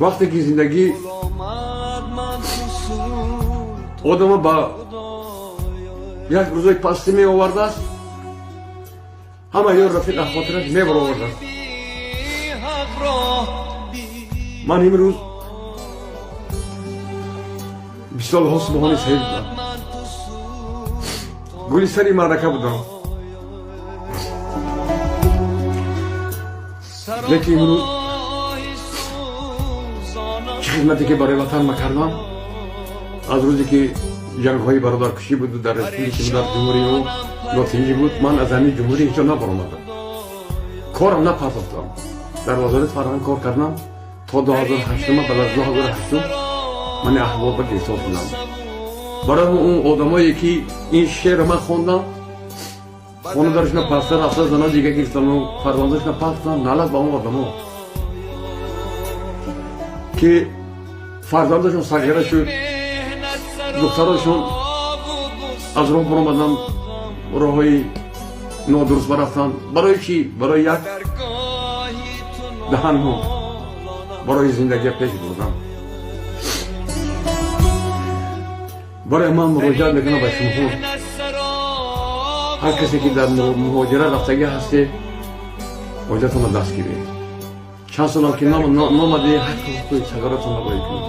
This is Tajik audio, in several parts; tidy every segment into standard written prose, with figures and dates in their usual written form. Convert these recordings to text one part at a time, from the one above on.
Вақте ки зиндагӣ одама ба як рӯзои пастӣ меовардааст, ҳама ёр рафиқ аз хотираш мебаровардааст. Ман имрӯз бисолҳо субҳони саид будам, гули сари маърака будам, лекин имрӯз чӣ хизмате ки барои ватан ма кардам, аз рӯзе ки ҷангҳои бародаркушӣ буду дар республики, дар ҷумҳурии мо нотинҷӣ буд, ман аз ҳамин ҷумҳурӣ ҳеҷ ҷо набаромадам, корам напардохтам. Дар Вазорати фарҳанг кор кардам то 2008. Баъд аз 2008 ман аҳвол ба гирифтор шудам. Барои он одамое ки ин шеъро ман хондам, хонодарашона паста рафта, зано дига гирифтану фарзандашона пастан, налат ба он одамо ки фарзандашон сағира шуд, духтарошон аз роҳ баромадан, роҳҳои нодуруст барафтанд. Барои чӣ? Барои як даҳанҳо, барои зиндагия пеш бурдан. Барои ман муроҷиат мекунам ба шумоҳо, ҳар касе ки дар муҳоҷират рафтагӣ ҳастед, оилатонро даст гиред. Чанд солам ки номаде, ҳаққи ҳуқуқи сагаратонро бояд кунед.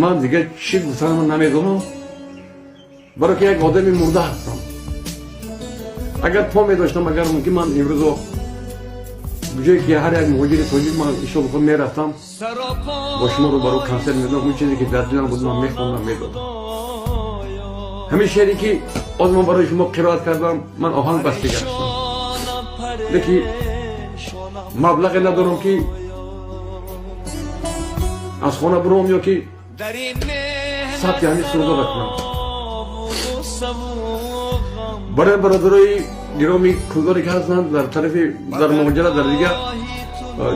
Ман дигар чӣ гуфтанам намедонам, барои ки як одами мурда ҳастам. Агар по медоштам, агар мумкин, ман имрӯзо ҷое ки ҳар як муҳоҷири тоҷик ман ишо худ мерафтам, бо шумо рӯбарӯ консерт медодам. Он чизе ки дар дилам буд, ман мехондам, медодам. Ҳамин шеъре ки оз ман барои шумо қироат кардам, ман оҳанг бастига ҳастам, лекин маблағе надорам ки аз хона буром ё ки сабти ҳамин сурудора кунам. Барои бародарои гироми кулдоре ки ҳастанд дар тарафи дар муҳоҷират, дар дигар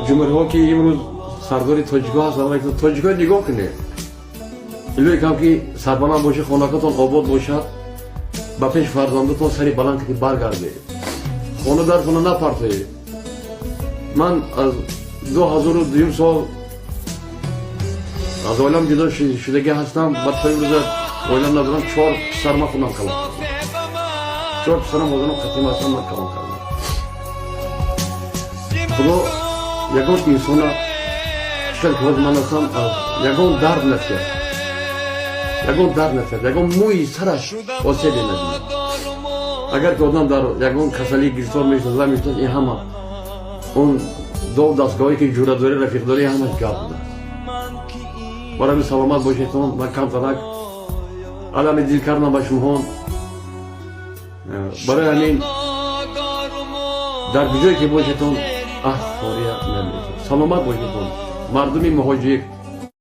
ҷумҳуриҳо, ки имрӯз сардори тоҷикҳо ҳастанд, тоҷикҳо, нигоҳ кунед, илоҳи кам ки сарбаланд бошед, хонакатон обод бошад, ба пеш фарзандатон сари баланд ки баргардед, хона дар хона напартоед. Ман аз 2002 сол аз оилам ҷудо шудагӣ ҳастам ва то имрӯза оилам надорам. Чор писарма худам калон кардам, чор писарам ҳозирам қатим ҳастам, ман калон кардам. Худо ягон инсона чӣ ки ҳозир ман ҳастам, ягон дард натиҳад, ягон дард натиҳад, ягон мӯи сараш осебе набинад. Агар ки одам дар ягон касалӣ гирифтор мешуд ва мешуд, ин ҳама он дов дастгоҳое ки ҷурадорӣ, рафиқдорӣ, ҳамаш гап будааст. Барои саломат бошедтон. Ман камтарак алами дил кардам ба шумоҳон. Барои ҳамин дар куҷое ки бошедтон, аҳ, хория намешад. Саломат бошедтон, мардуми муҳоҷир.